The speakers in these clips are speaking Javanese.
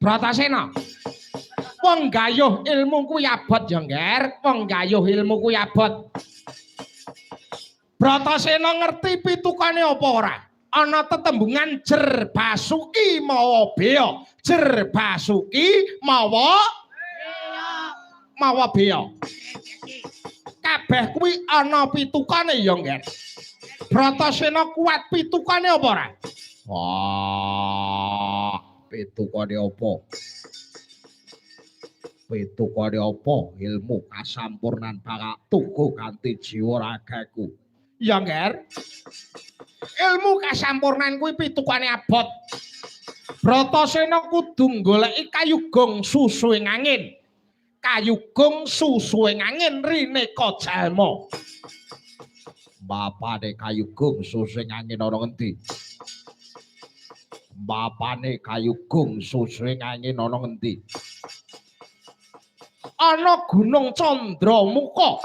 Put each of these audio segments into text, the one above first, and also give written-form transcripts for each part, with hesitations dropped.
Bratasena. Wong gayuh ilmu kuwi abot ya, Ngger. Wong gayuh ilmu kuwi abot. Bratasena ngerti pitukane apa ora? Ana tetembungan jer basuki mawa bea. Jer basuki mawa mawa bea. Kabeh kuwi ana pitukane ya, Ngger. Bratasena kuat pitukane apa ora? Wah, pitukane apa? Pitukane apa? Ilmu kasampurnan bakal tuku kanthi jiwa ragaku. Ya, Ngger. Ilmu kasampurnan kuwi pitukane abot. Bratasena kudu goleki kayu gong susuing angin. Kayu gong susuing angin rineka jalma. Bapane kayu gong susuing angin ana ngendi? Bapane kayu gong susuing angin ana ngendi? Ana Gunung Candramuka.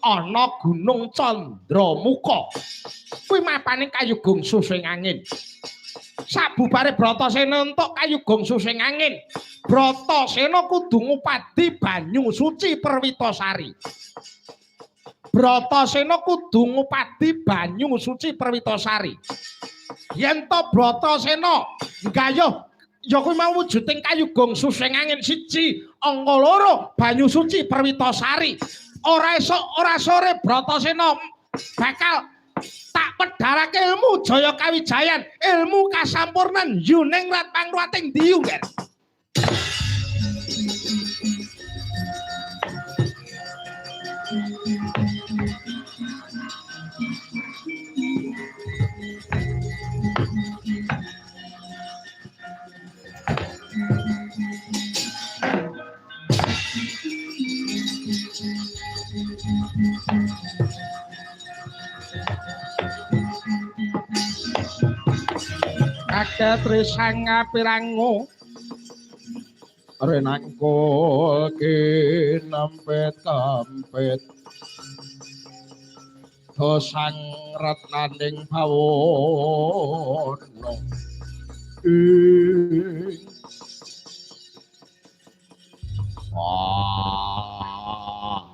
Ana Gunung Candramuka. Kuwi mapane kayu gong susuing angin. Sabubare Bratasena entuk kayu gong susuing angin. Bratasena kudu ngupadi banyu suci Perwitasari. Bratasena kudu ngupadi banyu suci Perwitasari. Yen to Bratasena nggayuh ya kuwi mau wujuding kayu gong susuing angin siji, angka loro banyu suci Perwitasari. Ora esuk ora sore Bratasena bakal tak pedharake ilmu Jaya Kawijayan, ilmu kasampurnan yuning rat pangruwating diyu, Ngger. Kaget risang pirangu renangkul kinempet-empet dosang retnaning bawono ing. Wah,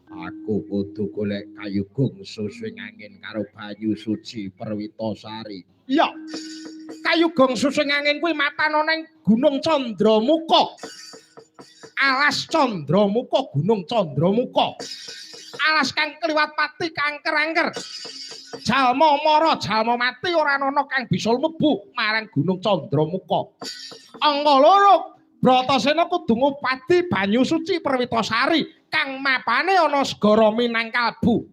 aku kudu golek kayu gong susuing angin karo banyu suci Perwitasari. Iya. Kayu gong susuing angin kuwi mapan ana ing Gunung Candramuka. Alas Candramuka, Gunung Candramuka. Alas kang kliwat pati kangker-angker. Jalma mara, jalma mati ora ana kang bisa mlebu marang Gunung Candramuka. Angka loro, Bratasena kudu ngupadi banyu suci Perwitasari kang mapane ana segara Minangkalbu.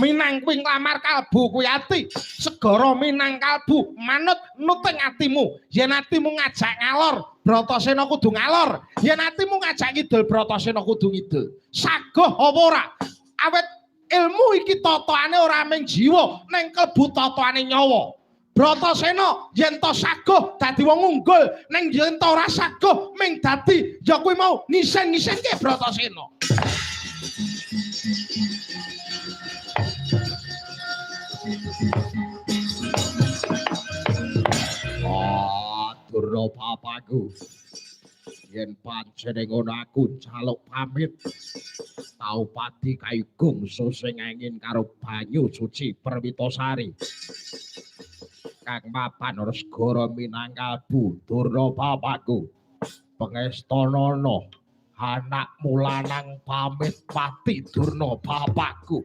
Minang kuwi nglamar kalbu kuwi ati. Segara Minangkalbu manut nuting atimu. Yen atimu ngajak ngalor, Bratasena kudu ngalor. Yen atimu ngajak ngidul, Bratasena kudu ngidul. Sagoh apa ora? Awit ilmu iki tataane ora mung jiwa, ning klebu tataane nyawa. Bratasena yen to sagoh dadi wong unggul, ning yen to ora sagoh ming dadi ya kuwi mau ngisen-ngisenke Bratasena. Ah, Durna papaku. Yen pancen ngono aku njaluk pamit. Tau padi kayu gong susuing angin karo banyu suci Perwitasari. Kang mapan ana segara Minangkalbu, Durna papaku. Pengestanana anakmu lanang pamit pati Durna bapakku.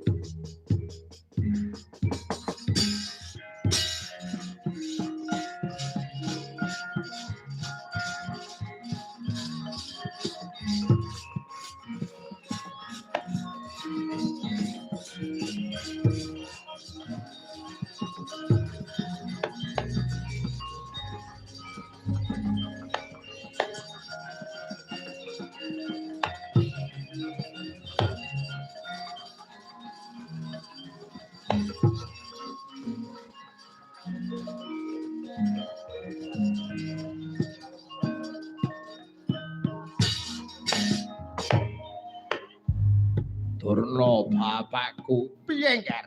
Durna bapakku, piye, Ngger?